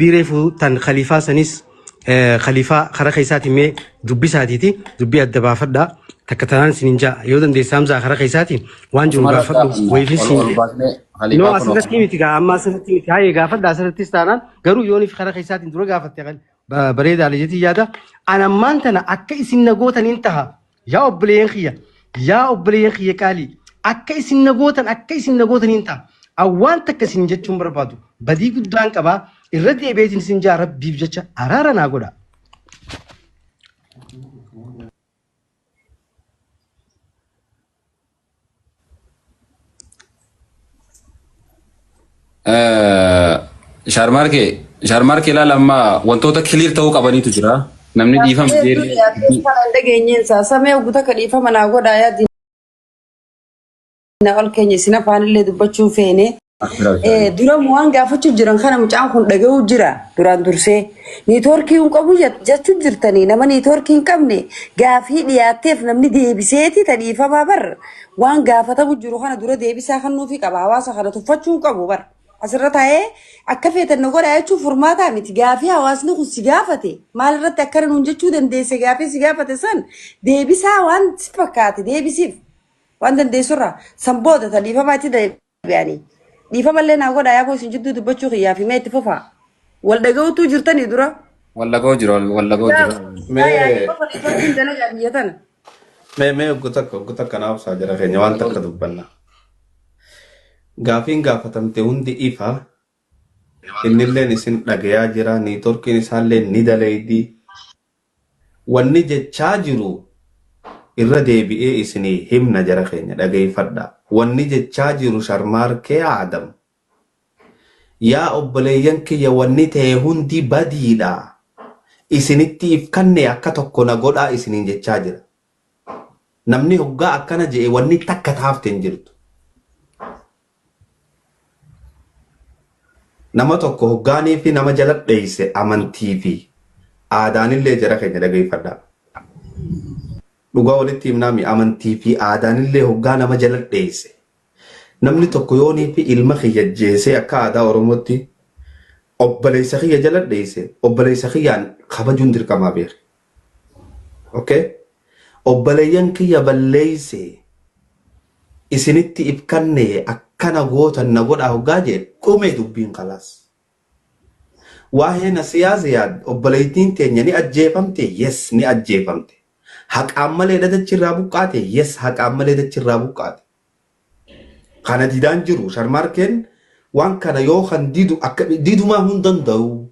Dubbii reefu tan khaliifaa sanis khaliifaa karaa keessaatiin mee dubbisaatiiti dubbii adda baafadhaa takka tanaan isinin ja'a yoo dandeesse Hamzaa karaa keessaatiin waan jiru Asumarra gaafadhu gaafanna. wayiifis Ol siin ol jedhe. baasnee No khaliifaa kunoo. asirratti miti gaa amma asirratti miti haayee gaafadha asirrattis taanaan garuu yooniif karaa keessaatiin dura gaafatte bareedaadha jetii yaada. An ammaan tana akka isin na gootaniin taha yaa obboleeyyan kiyya yaa obboleeyyan kiyya qaalii akka isin na gootan akka isin na gootaniin taha. An waan takka isin jechuun barbaadu badii guddaan qabaa irra deebi'eetiin isin jaa rabbiif jecha araara naa godha. Shaarmaarkee shaarmaarkee ilaala amma wantoota kiliir ta'uu qabaniitu jira. Namni dhiifama Hedduu jeerri dhiyaatee kan hin dhageenyeen isaa samee ogu takka dhiifama naa godhaa yaa diina ol keenya isin afaanillee dubbachuu feene. Dura waan gaafachuu jiran kana mucaan kun dhaga'uu jira duraan dursee. Niitoorkii hin qabu jechuu jirtanii nama niitoorkii hin qabne gaafii dhiyaatteef namni deebiseeti ta dhiifamaa bar waan gaafatamu jiru kana dura deebisaa kan nuufi qaba hawaasa kana tuffachuu hin qabu bar. Asirra taa'ee akka feetan nu godhaa jechuun furmaataa miti. Gaafii hawaasni kun si gaafate maal irratti akkana nuun jechuu dandeesse gaafii si gaafate san deebisaa waan si fakkaate deebisiif waan dandeessurraa san booda ta dhiifamaa itti deebi'anii. Dhiifamallee naa godhaa yaaboo isin jidduu dubbachuu kiyyaa fi mee itti fufaa. Wal dhaga'uutu jirtanii dura. Wallagoo jira wallagoo jira. Mee Niitoorkiin dalagaa biyya tana. mee mee oggu takka naaf isaa jara keenya waan takka dubbanna. Gaafiin gaafatamte hundi ifa. Innilleen isin dhagayaa jira. Niitoorkiin isaallee ni daleeydi. Wanni jechaa jiru irra deebi'ee isinii himna jara keenya dhageeffadha. Wanni jechaa jiru Sharmaarkee Aadam. Yaa obboleeyyan kiyya wanni ta'e hundi badiidha. Isinitti if kanne akka tokko na godhaa isiniin jechaa jira. Namni hoggaa akkana je'e wanni takka taafte hin jirtu. Nama tokko hoggaanii fi nama jala dheeyse amantii fi aadaanillee jara keenya dhageeffadha. Dhugaa walitti himnaami amantii fi aadaanillee hoggaa nama jala dheeyse. Namni tokko yoonii fi ilma kiyya jeesee akka aadaa Oromootti obboleessa kiyya jala dheeyse obboleessa kiyyaan kabajuun dirqamaa beeki. Okay? Obboleeyyan kiyya balleeyse isinitti if kanne akkana gootan na godhaa hoggaa jee dhume dubbiin kalaas. Waa'ee Nasiyaa Ziyaad obboleettiin teenya ni ajjeefamte yes ni ajjeefamte. Haqaan malee dachirraa buqqaate yes haqaan malee dachirraa buqqaate. Kana didaan jiru sharmaarkeen waan kana yoo kan didu akka didumaa hin danda'u.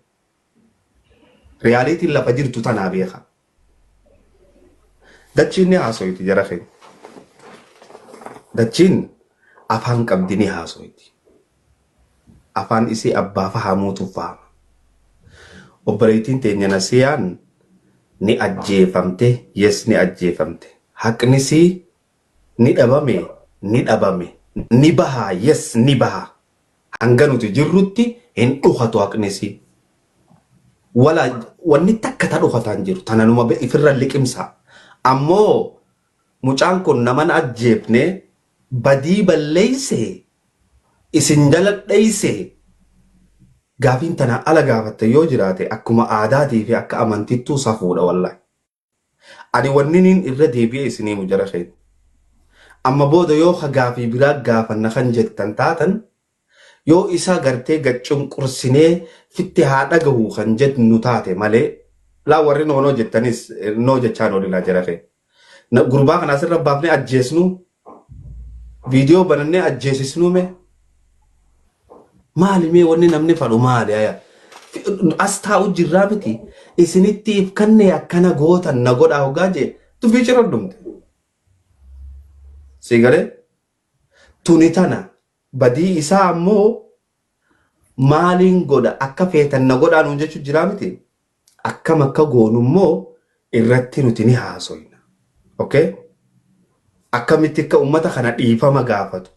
Realitiin lafa jirtu tanaa beeka. Dachiin ni haasoyti jara keenya. Dachiin afaan qabdi ni haasoyti. Afaan isii abbaa fahamuutu fahama. Obboleettiin teenya Nasiyaan ni ajjeefamte yes ni ajjeefamte. Haqnisii ni dhabame ni dhabame ni bahaa yes ni baha. Hanga nuti jirrutti hin dhukatu haqnisii. Wala wanni takka ta dhukataan jiru tana numa ifirra liqimsa. Ammoo mucaan kun naman ajjeefne badii balleeyse isin jala dheeyse gaafiin tana ala gaafatte yoo jiraate akkuma aadaatii fi akka amantittuu safuudha wallahi. Ani wanni niin irra deebi'ee isinii himu jara keenya. Amma booda yoo ka gaafii biraa gaafanna kan jettan taatan yoo isa gartee gad cunqursinee fitti haa dhagahu kan jennu taate malee laa warri noonoo jettanis noo jechaan oolinaa jara keenya. Gurbaa kana asirra baafnee ajjeesnu viidiyoo banannee ajjeesisnuu mee maali mee wanni namni fadhu maali aya as taa'u jirraa miti isinitti if kanne akkana gootan na godhaa hoggaa jee dubbii cira dhumte. Si galee tuni tana badii isaa ammoo maaliin godha akka feetan na godhaa nuun jechuu jiraa miti akkam akka goonu immoo irratti nuti ni haasoyna. Okay? Akkamitti akka uummata kana dhiifama gaafatu.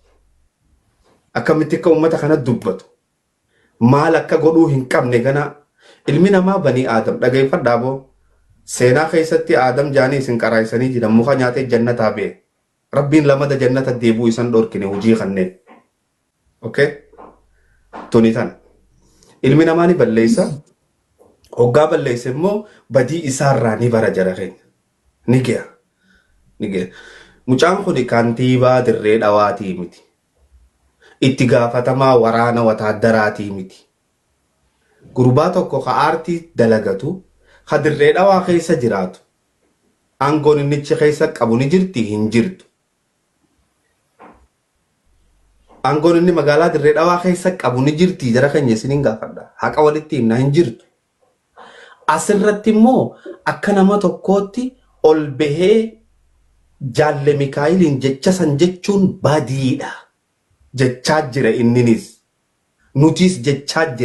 Akkamitti akka uummata kana dubbatu. Maal akka godhuu hin qabne gana ilmi namaa banii Aadam dhageeffadhaa boo seenaa keessatti Aadam jaanii isin qaraayisanii jiran muka nyaatee jannataa ba'e. Rabbiin lamada jannata deebuu isan dhorkine hojii kanneen. Okay? Tuni tana. Ilmi namaa ni balleessa. Hoggaa balleesse immoo badii isaarraa ni bara jara keenya. Ni ga'a. Ni ga'a. Mucaan kun kantiibaa dirree dhawaatii miti. Itti gaafatamaa waraana wataaddaraatii miti. Gurbaa tokko ka aartii dalagatu, ka dirree dhawaa keessa jiraatu. Aangoon innichi keessa qabu ni jirti hin jirtu. Aangoon inni magaalaa dirree dhawaa keessa qabu ni jirti jara keenya isiniin gaafadha. Haqa walitti himna hin jirtu. Asirratti immoo akka nama tokkootti ol bahee jaalle Mikaa'eliin jecha san jechuun badiidha. Jechaa jira inninis. Nutis jechaa jira.